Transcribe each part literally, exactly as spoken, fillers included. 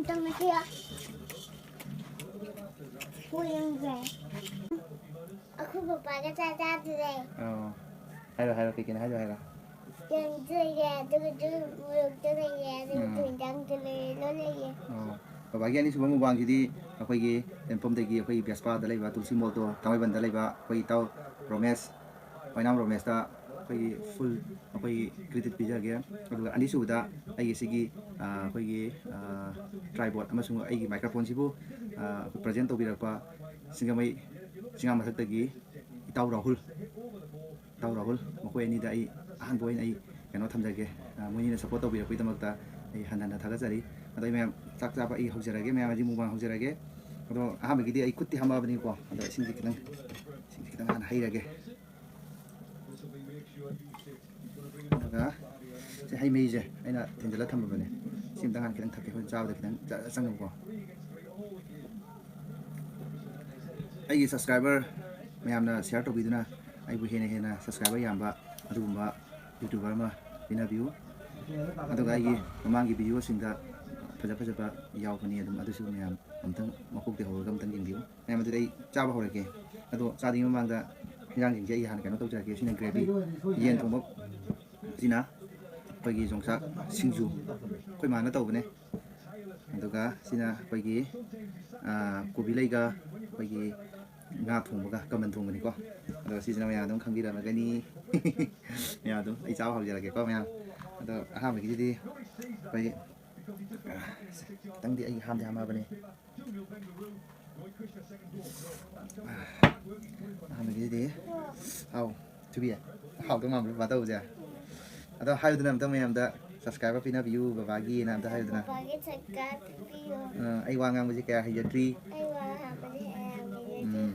ꯇꯃꯁꯤꯔ ꯄꯨꯔꯤꯡꯁꯦ ꯑꯩꯈꯣꯏ ꯄꯄꯥꯒ ꯆꯥꯛ ꯆꯥꯗ꯭ꯔꯦ꯫ ꯑꯣ꯫ ꯍꯥꯏꯔꯣ, ꯍꯥꯏꯔꯣ, ꯀꯩ ꯀꯩꯅꯣ ꯍꯥꯏꯗꯣ ꯍꯥꯏꯔꯣ꯫ ꯌꯦꯟꯁꯨ ꯂꯩꯔꯦ, ꯑꯗꯨꯒ ꯑꯗꯨꯝ ꯃꯣꯔꯣꯛꯇꯣ ꯂꯩꯔꯦ, ꯑꯗꯨꯒ ꯎꯝ꯫ ꯊꯣꯏꯗꯤꯡꯗꯣ ꯂꯩꯔꯦ, ꯂꯣꯏ ꯂꯩꯔꯦ꯫ ꯑꯣ꯫ ꯕꯕꯥꯒꯤ ꯑꯅꯤꯁꯨꯕ ꯃꯨꯛꯕꯥꯡꯁꯤꯗꯤ ꯑꯩꯈꯣꯏꯒꯤ ꯇꯦꯡꯄꯣꯝꯗꯒꯤ ꯑꯩꯈꯣꯏꯒꯤ ꯕꯦꯁꯄꯥꯗ ꯂꯩꯕ ꯇꯨꯜꯁꯤ ꯃꯣꯜꯗꯣ ꯊꯥꯡꯃꯩꯕꯟꯗ ꯂꯩꯕ ꯑꯩꯈꯣꯏ ꯏꯇꯥꯎ ꯔꯣꯃꯦꯁ, ꯑꯣꯏꯅꯥꯝ ꯔꯣꯃꯦꯁꯇ ꯑꯩꯈꯣꯏꯒꯤ ꯐꯨꯜ ꯑꯩꯈꯣꯏꯒꯤ ꯀ꯭ꯔꯤꯗꯤꯠ ꯄꯤꯖꯒꯦ꯫ ꯑꯗꯨꯒ ꯑꯅꯤꯁꯨꯕꯗ ꯑꯩꯒꯤ ꯁꯤꯒꯤ, ꯑ, ꯑꯩꯈꯣꯏꯒꯤ, ꯑ, ꯇ꯭ꯔꯥꯏꯄꯣꯗ ꯑꯃꯁꯨꯡ ꯑꯩꯒꯤ ꯃꯥꯏꯀ꯭ꯔꯣꯐꯣꯟꯁꯤꯕꯨ, ꯑ, ꯑꯩꯈꯣꯏ ꯄ꯭ꯔꯖꯦꯟ ꯇꯧꯕꯤꯔꯛꯄ ꯁꯤꯡꯖꯃꯩ ꯆꯤꯡꯉꯥ ꯃꯊꯛꯇꯒꯤ ꯏꯇꯥꯎ ꯔꯥꯍꯨꯜ, ꯏꯇꯥꯎ ꯔꯥꯍꯨꯜ, ꯃꯈꯣꯏ ꯑꯅꯤꯗ ꯑꯩ ꯑꯍꯥꯟꯕ ꯑꯣꯏꯅ ꯑꯩ ꯀꯩꯅꯣ ꯊꯝꯖꯒꯦ꯫ ꯑ, ꯃꯣꯏꯅꯤꯅ ꯁꯞꯄꯣꯔꯠ ꯇꯧꯕꯤꯔꯛꯄꯒꯤꯗꯃꯛꯇ ꯑꯩ ꯍꯟꯅ ꯍꯟꯅ ꯊꯥꯒꯠꯆꯔꯤ꯫ ꯑꯗꯣ ꯑꯩ ꯃꯌꯥꯝ ꯆꯥꯛ ꯆꯥꯕ ꯑꯩ ꯍꯧꯖꯔꯒꯦ, ꯃꯌꯥꯝ ꯑꯁꯤ ꯃꯨꯛꯕꯥꯡ ꯍꯧꯖꯔꯒꯦ꯫ ꯑꯗꯣ ꯑꯍꯥꯟꯕꯒꯤꯗꯤ ꯑꯩ ꯈꯨꯠꯇꯤ ꯍꯥꯝꯃꯛꯑꯕꯅꯤꯀꯣ꯫ ꯑꯗꯣ ꯏꯁꯤꯡꯁꯦ ꯈꯤꯇꯪ, ꯏꯁꯤꯡꯁꯦ ꯈꯤꯇꯪ ꯍꯥꯟꯅ ꯍꯩꯔꯒꯦ꯫ ꯑꯗꯨꯒ ꯁꯤ ꯍꯩ ꯃꯍꯤꯁꯦ ꯑꯩꯅ ꯊꯤꯟꯖꯤꯜꯂ ꯊꯝꯃꯕꯅꯦ꯫ ꯁꯤ ꯑꯝꯇꯪ ꯍꯥꯟꯅ ꯈꯤꯇꯪ ꯊꯛꯀꯦ, ꯍꯣꯔꯦꯟ ꯆꯥꯕꯗ ꯈꯤꯇꯪ ꯆ-, ꯆꯪꯉꯨꯀꯣ꯫ ꯑꯩꯒꯤ ꯁꯕꯁꯀ꯭ꯔꯥꯏꯕꯔ ꯃꯌꯥꯝꯅ ꯁꯤꯌꯥꯔ ꯇꯧꯕꯤꯗꯨꯅ ꯑꯩꯕꯨ ꯍꯦꯟꯅ ꯍꯦꯟꯅ ꯁꯕꯁꯀ꯭ꯔꯥꯏꯕꯔ ꯌꯥꯝꯕ ꯑꯗꯨꯒꯨꯝꯕ ꯌꯨꯇ꯭ꯌꯨꯕꯔ ꯑꯃ ꯄꯤꯅꯕꯤꯌꯨ꯫ ꯑꯗꯨꯒ ꯑꯩꯒꯤ ꯃꯃꯥꯡꯒꯤ ꯚꯤꯗꯤꯑꯣꯁꯤꯡꯗ ꯐꯖ ꯐꯖꯕ ꯌꯥꯎꯕꯅꯤ, ꯑꯗꯨꯝ ꯑꯗꯨꯁꯨ ꯃꯌꯥꯝ ꯑꯝꯇꯪ ꯃꯀꯣꯛꯇꯒꯤ ꯍꯧꯔꯒ ꯑꯝꯇꯪ ꯌꯦꯡꯕꯤꯌꯨ꯫ ꯃꯌꯥꯝ, ꯑꯗꯨꯗꯤ ꯑꯩ ꯆꯥꯕ ꯍꯧꯔꯒꯦ꯫ ꯑꯗꯣ ꯆꯥꯗ꯭ꯔꯤꯉꯩ ꯃꯃꯥꯡꯗ ꯍꯤꯟꯖꯥꯡꯁꯤꯡꯁꯦ ꯑꯩ ꯍꯥꯟꯅ ꯀꯩꯅꯣ ꯇꯧꯖꯔꯛꯀꯦ꯫ ꯁꯤꯅ ꯒ꯭ꯔꯦꯚꯤ, ꯌꯦꯟ ꯊꯣꯡꯕ꯫ ꯁꯤꯅ ꯑꯩꯈꯣꯏꯒꯤ ꯌꯣꯡꯆꯥꯛ ꯁꯤꯡꯖꯨ, ꯑꯩꯈꯣꯏ ꯃꯥꯅ ꯇꯧꯕꯅꯦ꯫ ꯑꯗꯨꯒ ꯁꯤꯅ ꯑꯩꯈꯣꯏꯒꯤ, ꯑꯥ, ꯀꯣꯕꯤ ꯂꯩꯒ ꯑꯩꯈꯣꯏꯒꯤ ꯉꯥ ꯊꯣꯡꯕꯒ ꯀꯃꯟ ꯊꯣꯡꯕꯅꯤꯀꯣ꯫ ꯑꯗꯣ ꯁꯤꯁꯤꯅ ꯃꯌꯥꯝ ꯑꯗꯨꯝ ꯈꯪꯕꯤꯔꯝꯃꯒꯅꯤ꯫ ꯃꯌꯥꯝ ꯑꯗꯨꯝ ꯑꯩ ꯆꯥꯕ ꯍꯧꯖꯔꯒꯦꯀꯣ ꯃꯌꯥꯝ꯫ ꯑꯗꯣ ꯑꯍꯥꯟꯕꯒꯤꯁꯤꯗꯤ ꯑꯩꯈꯣꯏ, ꯑꯥ, ꯈꯤꯇꯪꯗꯤ ꯑꯩ ꯍꯥꯝꯗꯤ ꯍꯥꯝꯃꯕꯅꯤ꯫ ꯑꯍꯥꯟꯕꯒꯤꯗꯤ, ꯍꯥꯎ, ꯊꯨꯕꯤ, ꯍꯥꯎꯗꯧ ꯃꯥꯟꯕ꯭ꯔꯣ ꯕꯕꯥ ꯇꯧꯕꯁꯦ? ꯑꯗꯣ ꯍꯥꯏꯌꯨꯗꯅ ꯑꯝꯇ ꯃꯌꯥꯝꯗ, subscriber ꯄꯤꯅꯕꯤꯌꯨ ꯕꯕꯥꯒꯤꯅ ꯑꯝꯇ ꯍꯥꯏꯌꯨꯗꯅ꯫ ꯕꯕꯥꯒꯤ subscribe ꯄꯤꯕꯤꯌꯨ꯫ ꯑ, ꯑꯩ ꯋꯥ ꯉꯥꯡꯕꯁꯦ ꯀꯌꯥ ꯍꯩꯖꯗ꯭ꯔꯤ꯫ ꯑꯩ ꯋꯥ ꯉꯥꯡꯕꯁꯦ ꯀꯌꯥ ꯍꯩꯖꯗ꯭ꯔꯤ꯫ ꯎꯝ꯫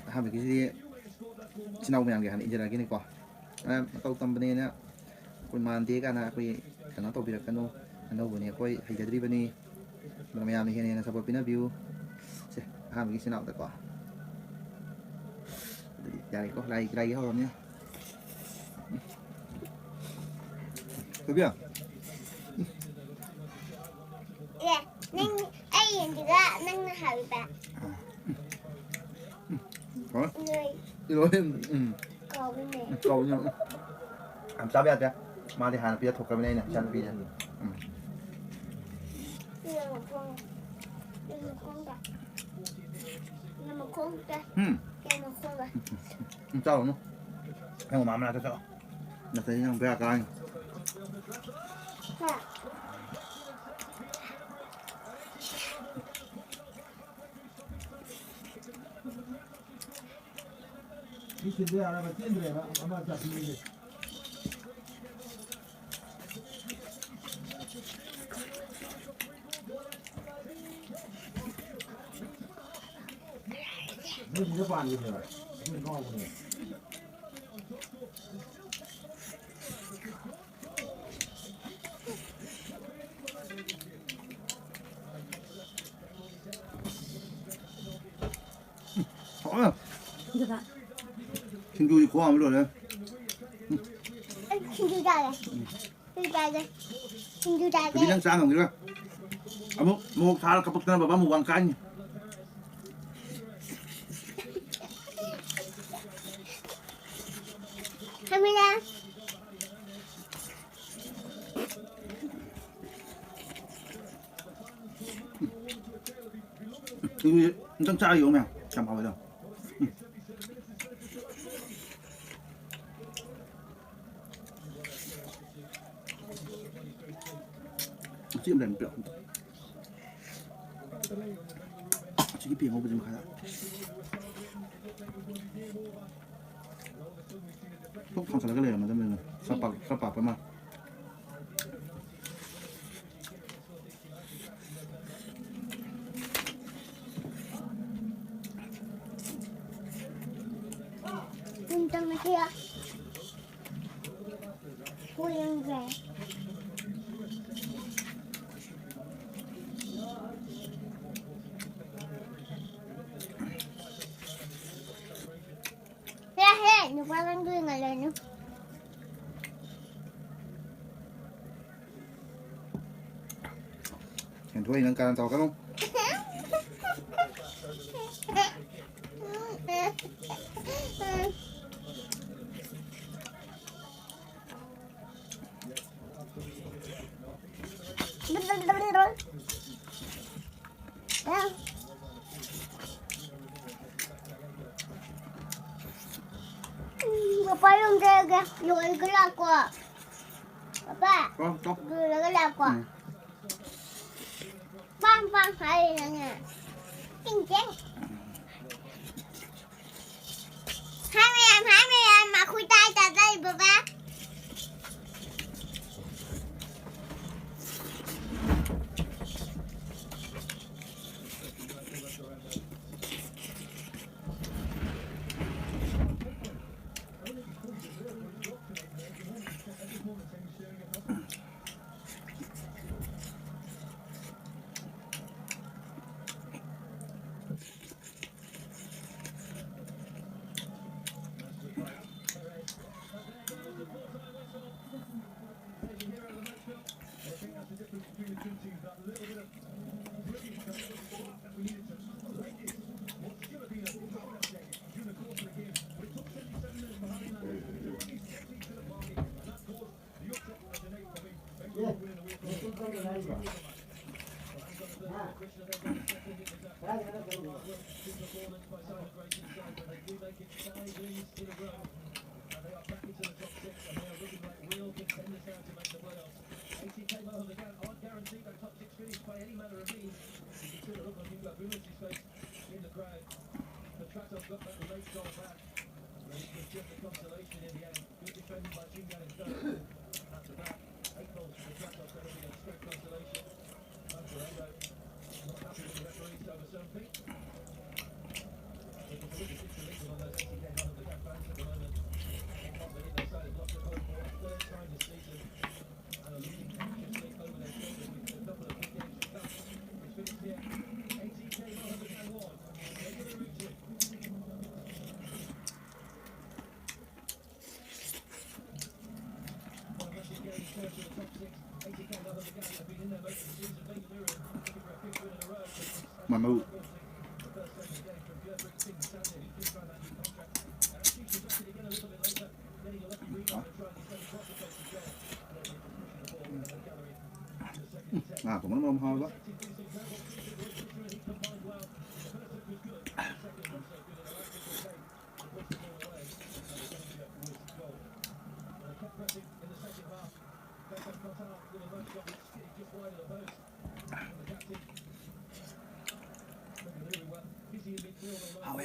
ꯑꯍꯥꯟꯕꯒꯤꯁꯤꯗꯤ ꯏꯆꯤꯟ ꯏꯅꯥꯎ ꯃꯌꯥꯝꯒꯤ ꯍꯥꯟꯅ ꯏꯖꯔꯛꯑꯒꯦꯅꯦꯀꯣ꯫ ꯑ, ꯃꯇꯧ ꯇꯝꯕꯅꯦꯅ ꯑꯩꯈꯣꯏ ꯃꯥꯟꯗꯦ ꯀꯥꯏꯅ ꯑꯩꯈꯣꯏ ꯀꯩꯅꯣ ꯇꯧꯕꯤꯔꯛꯀꯅꯨ꯫ ꯑꯅꯧꯕꯅꯦ ꯑꯩꯈꯣꯏ, ꯍꯩꯖꯗ꯭ꯔꯤꯕꯅꯤ꯫ ꯑꯗꯨꯅ ꯃꯌꯥꯝꯅ ꯍꯦꯟꯅ ꯍꯦꯟꯅ support ꯄꯤꯅꯕꯤꯌꯨ꯫ ꯁꯦ, ꯑꯍꯥꯟꯕꯒꯤ ꯏꯆꯤꯟ ꯏꯅꯥꯎꯗꯀꯣ꯫ ꯑꯗꯨꯗꯤ ꯌꯥꯔꯦꯀꯣ, ꯂꯥꯏ, ꯂꯥꯏꯒꯤ ꯍꯧꯔꯕꯅꯤꯅ꯫ ꯊꯣꯏꯕꯤ, ꯑꯗꯨꯒ ꯅꯪꯅ ꯍꯥꯏꯕ꯫ ꯍꯣꯏ꯫ ꯏꯔꯣꯏ꯫ ꯏꯔꯣꯏ꯫ ꯎꯝ꯫ ꯀꯥꯎꯏꯅꯦ꯫ ꯀꯥꯎꯏꯅꯦ꯫ ꯌꯥꯝ ꯆꯥꯕ ꯌꯥꯗꯦ꯫ ꯃꯥꯗꯤ ꯍꯥꯟꯅ ꯄꯤꯖꯊꯣꯛꯈ꯭ꯔꯕꯅꯦ ꯑꯩꯅ ꯏꯆꯥꯅꯨꯄꯤꯁꯦ꯫ ꯎꯝ꯫ ꯌꯦꯟ ꯃꯈꯣꯡ꯫ ꯌꯦꯟ ꯃꯈꯣꯡꯗ꯫ ꯌꯦꯟ ꯃꯈꯣꯡꯗ꯫ ꯎꯝ꯫ ꯌꯦꯟ ꯃꯈꯣꯡꯗ꯫ ꯎꯝ, ꯆꯥꯔꯨꯅꯨ꯫ ꯅꯪ ꯃꯃꯥ ꯃꯅꯥꯛꯇ ꯆꯠꯂꯣ꯫ ꯅꯠꯇ꯭ꯔꯗꯤ ꯅꯪ ꯕꯦꯔꯥ ꯀꯥꯔꯅꯤ꯫ ꯍꯥ꯫ ꯃꯤ ꯊꯤꯟꯕ ꯌꯥꯔꯕ ꯆꯦꯟꯗ꯭ꯔꯦꯕ ꯑꯃ ꯆꯠꯈꯤꯕꯗꯒꯤ꯫ ꯅꯣꯏ ꯁꯤꯗ ꯄꯥꯟꯈꯤꯕꯅꯦꯕ꯫ ꯑꯗꯨ ꯉꯥꯎꯕꯅꯦꯕ꯫ ꯍꯥꯎꯋꯦ꯫ ꯑꯗꯨꯒ ꯁꯤꯡꯖꯨꯒꯤ ꯈꯨꯍꯥꯎ ꯑꯃ ꯂꯣꯏꯔꯦ꯫ ꯑꯩ ꯁꯤꯡꯖꯨ ꯆꯥꯒꯦ꯫ ꯁꯤꯡꯖꯨ ꯆꯥꯒꯦ꯫ ꯁꯤꯡꯖꯨ ꯆꯥꯒꯦ꯫ ꯕꯦꯕꯤ, ꯅꯪ ꯆꯥ ꯉꯝꯈꯤꯔꯣꯏ꯫ ꯑꯃꯨꯛ ꯃꯣꯔꯣꯛ ꯁꯥꯔ ꯀꯞꯄꯛꯇꯅ ꯕꯕꯥ ꯃꯨꯛꯕꯥꯡ ꯀꯥꯏꯅꯤ꯫ ꯊꯝꯃꯤꯅꯦ꯫ ꯁꯤꯡꯖꯨꯁꯦ ꯑꯝꯇꯪ ꯆꯥꯔ ꯌꯦꯡꯉꯣ ꯃꯌꯥꯝ꯫ ꯀꯌꯥꯝ ꯍꯥꯎꯋꯦꯗꯣ꯫ ꯎꯝ꯫ ꯑꯁꯤ ꯑꯃ ꯂꯩꯔꯝꯃꯤ, ꯄꯤꯔꯛꯑꯣ ꯑꯝꯇ꯫ ꯑꯁꯤꯒꯤ ꯄꯤ ꯉꯧꯕꯁꯤ ꯃꯈꯥꯗ꯫ ꯊꯣꯛ ꯊꯥꯡꯒꯠꯂꯒ ꯂꯩꯔꯝꯃꯗꯕꯅꯤꯅ꯫ ꯈꯔ ꯄꯥꯛ-, ꯈꯔ ꯄꯥꯛꯄ ꯑꯃ꯫ ꯄꯨꯡ ꯇꯔꯨꯛ ꯃꯈꯥꯏ꯫ ꯄꯨꯡ ꯌꯦꯡꯗ꯭ꯔꯦ꯫ ꯍꯦ, ꯍꯦ, ꯅꯨꯄꯥ ꯅꯪ ꯌꯦꯡꯍꯜꯂꯅꯨ꯫ ꯍꯦꯟꯊꯣꯏ, ꯅꯪ ꯀꯥꯔꯟ ꯇꯧꯔꯛꯀꯅꯨ꯫ ꯄꯄꯥ ꯌꯨꯝ ꯆꯠꯂꯒꯦ꯫ ꯂꯣꯏꯔꯒ ꯂꯥꯛꯀꯣ꯫ ꯄꯄꯥ꯫ ꯀꯣ, ꯀꯣ꯫ ꯂꯣꯏꯔꯒ ꯂꯥꯛꯀꯣ꯫ ꯎꯝ꯫ ꯄꯥꯡ ꯄꯥꯡ ꯍꯥꯏꯔꯤꯅꯦ꯫ ꯆꯤꯡ ꯆꯤꯡ꯫ ꯍꯥꯏ ꯃꯌꯥꯝ, ꯍꯥꯏ ꯃꯌꯥꯝ, ꯃꯈꯣꯏ ꯇꯥꯏ ꯇꯥꯖꯩ ꯕꯕꯥ꯫ ꯃꯃꯧ꯫ ꯉꯥ ꯊꯣꯡꯕꯅ ꯃꯔꯣꯝ ꯍꯥꯎꯕ꯫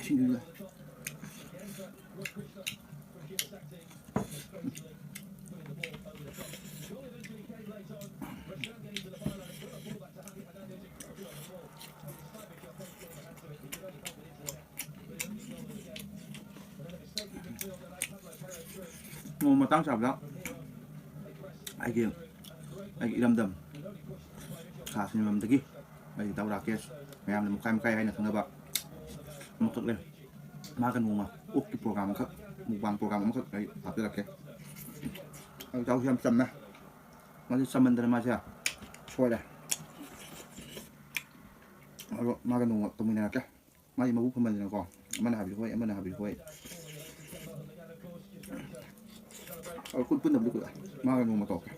ꯁꯤꯡꯖꯨꯗ꯫ ꯅꯣꯡꯃ ꯃꯇꯥꯡ ꯆꯥꯕꯗ ꯑꯩꯒꯤ ꯑꯩꯒꯤ ꯏꯔꯝꯗꯝ ꯈꯥ ꯁꯤꯅꯤꯃꯝꯗꯒꯤ ꯑꯩ ꯗꯥꯎ ꯔꯥꯀꯦꯁ, ꯃꯌꯥꯝꯅ ꯃꯨꯛꯈꯥꯏ ꯃꯨꯛꯈꯥꯏ ꯍꯥꯏꯅ ꯈꯪꯅꯕ ꯑꯃꯈꯛ ꯂꯩ꯫ ꯃꯥꯒ ꯅꯣꯡꯃ ꯑꯣꯛꯀꯤ ꯄ꯭ꯔꯣꯒ꯭ꯔꯥꯝ ꯑꯃꯈꯛ, ꯃꯨꯛꯕꯥꯡ ꯄ꯭ꯔꯣꯒ꯭ꯔꯥꯝ ꯑꯃꯈꯛ ꯑꯩ ꯍꯥꯞꯆꯔꯛꯀꯦ꯫ ꯑꯩ ꯆꯥꯎꯁꯨ ꯌꯥꯝ ꯆꯝꯃꯦ꯫ ꯃꯥꯁꯦ ꯆꯝꯃꯟꯗꯅ ꯃꯥꯁꯦ ꯁꯣꯏꯔꯦ꯫ ꯑꯗꯣ ꯃꯥꯒ ꯅꯣꯡꯃ ꯇꯧꯃꯤꯟꯅꯔꯛꯀꯦ꯫ ꯃꯥꯒꯤ ꯃꯕꯨꯛ ꯐꯃꯟꯗꯅꯀꯣ, ꯑꯃꯅ ꯍꯥꯏꯕꯗꯤ ꯍꯣꯏ, ꯑꯃꯅ ꯍꯥꯏꯕꯗꯤ ꯍꯣꯏ꯫ ꯑꯗꯣ ꯈꯨꯠ ꯄꯨꯟꯗꯕꯗꯤ ꯀꯨꯏꯔꯦ꯫ ꯃꯥꯒ ꯅꯣꯡꯃ ꯇꯧꯔꯛꯀꯦ꯫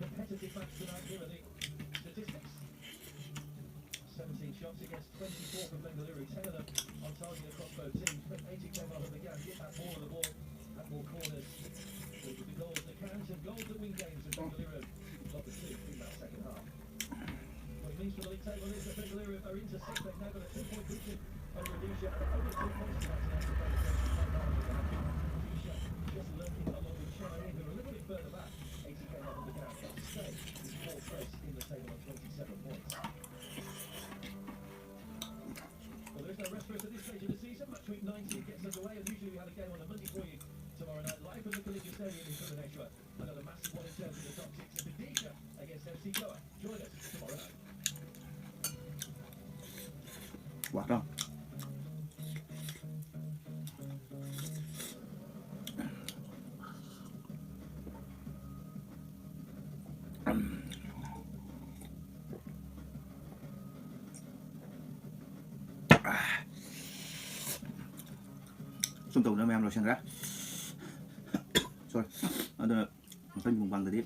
Competitive match tonight here at the Statistics. Seventeen shots against twenty-four from Bengaluru, ten of them on target across both teams. But eighty came out of the gap, hit that ball on the ball, had more corners. But it was the goals that count and goals that win games, and Bengaluru got the two in that second half. What it means for the league table is that Bengaluru are into sixth. They've now got a two-point lead over Odisha and only two points to that. Odisha just lurking along with Chennai, who are a little bit further back. Eighty came out of the gap, but stay in fourth place in the table on twenty-seven points. Well, there is no rest for us at this stage of the season. Match week nineteen gets underway, and usually we have a game on a Monday for you tomorrow night, live from the Kalinga Stadium in Bhubaneswar. Another massive one in terms of the top six, and Odisha against F C Goa. Join us tomorrow night. Wow. ꯁꯨꯝ ꯇꯧꯗꯅ ꯃꯌꯥꯝ ꯂꯣꯏꯁꯤꯟꯈ꯭ꯔꯦ꯫ Sorry꯫ ꯑꯗꯨꯅ ꯃꯊꯪꯒꯤ ꯃꯨꯛꯕꯥꯡꯗꯗꯤ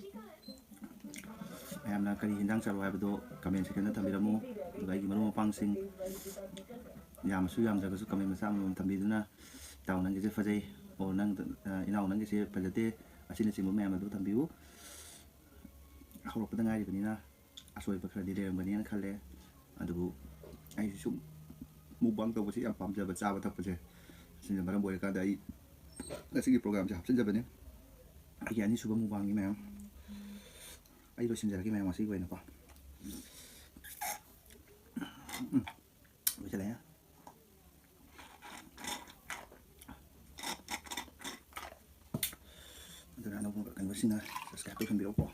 ꯃꯌꯥꯝꯅ ꯀꯔꯤ ꯍꯤꯟꯖꯥꯡ ꯆꯥꯔꯣ ꯍꯥꯏꯕꯗꯣ comment sectionꯗ ꯊꯝꯕꯤꯔꯝꯃꯨ꯫ ꯑꯗꯨꯒ ꯑꯩꯒꯤ ꯃꯔꯨꯞ ꯃꯄꯥꯡꯁꯤꯡ ꯌꯥꯝꯃꯁꯨ ꯌꯥꯝꯗ꯭ꯔꯒꯁꯨ comment ꯃꯆꯥ ꯑꯃꯃꯝ ꯊꯝꯕꯤꯗꯨꯅ, "ꯏꯇꯥꯎ ꯅꯪꯒꯤꯁꯦ ꯐꯖꯩ", or ꯅꯪ, "ꯏꯅꯥꯎ ꯅꯪꯒꯤꯁꯦ ꯐꯖꯗꯦ", ꯑꯁꯤꯅꯆꯤꯡꯕ ꯃꯌꯥꯝ ꯑꯗꯨ ꯊꯝꯕꯤꯌꯨ꯫ ꯍꯧꯔꯛꯄꯗ ꯉꯥꯏꯔꯤꯕꯅꯤꯅ ꯑꯁꯣꯏꯕ ꯈꯔꯗꯤ ꯂꯩꯔꯝꯒꯅꯤꯅ ꯈꯜꯂꯦ꯫ ꯑꯗꯨꯕꯨ ꯑꯩꯁꯨ ꯁꯨꯝ mukbang ꯇꯧꯕꯁꯤ ꯌꯥꯝ ꯄꯥꯝꯖꯕ, ꯆꯥꯕ ꯊꯛꯄꯁꯦ꯫ ꯑꯁꯤꯅ ꯃꯔꯝ ꯑꯣꯏꯔꯀꯥꯟꯗ ꯑꯩ ꯉꯁꯤꯒꯤ programꯁꯦ ꯍꯥꯞꯆꯤꯟꯖꯕꯅꯤ꯫ ꯑꯩꯒꯤ ꯑꯅꯤꯁꯨꯕ mukbangꯅꯤ ꯃꯌꯥꯝ꯫ ꯑꯩ ꯂꯣꯏꯁꯤꯟꯖꯔꯒꯦ ꯃꯌꯥꯝ ꯉꯁꯤꯒꯤ ꯑꯣꯏꯅꯀꯣ꯫ ꯎꯝ, ꯂꯣꯏꯁꯤꯜꯂꯛꯑꯦ꯫ ꯑꯗꯨꯅ ꯑꯅꯧꯕ ꯀꯩꯅꯣꯁꯤꯡꯅ subscribe ꯇꯧꯁꯟꯕꯤꯔꯛꯎꯀꯣ꯫